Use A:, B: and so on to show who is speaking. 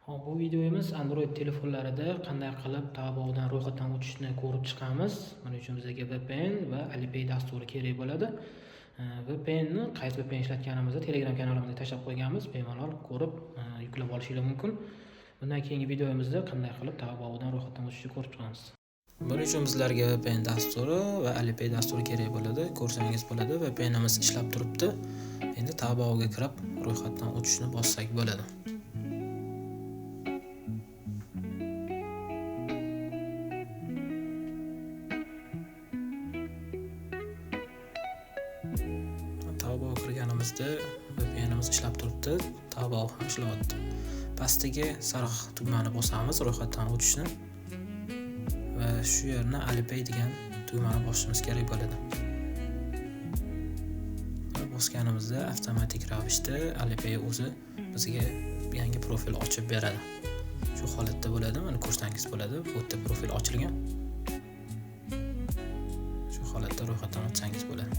A: Hop, bu videomiz Android telefonlarida qanday qilib Taobaodan ro'yxatdan o'tishni ko'rib chiqamiz. Buning uchun bizga VPN va Alipay dasturi kerak bo'ladi. VPNni qaysi VPN ishlatganimizni Telegram kanalimizga tashlab qo'yganmiz. Bemalol ko'rib, yuklab olishingiz mumkin. Bundan keyingi videomizda qanday qilib Taobaodan ro'yxatdan o'tishni ko'rib chiqamiz. Buning uchun bizlarga VPN dasturi va Alipay dasturi kerak bo'ladi. Ko'rsangiz bo'ladi, VPNimiz ishlab turibdi. Endi Taobaoga kirib, ro'yxatdan o'tishni bossak bo'ladi. Taobao kirganimizda VPNimiz ishlab turibdi, Taobao ham ishlayapti. Pastdagi sariq tugmani bosamiz, ro'yxatdan o'tishni va shu yerni Alipay degan tugmani bosishimiz kerak bo'ladi. Va bosganimizda avtomatik ravishda Alipay o'zi bizga yangi profil ochib beradi. Shu holatda bo'ladi, mana ko'rsangiz bo'ladi, bu yerda profil ochilgan. Shu holatda ro'yxatdan o'tsangiz bo'ladi.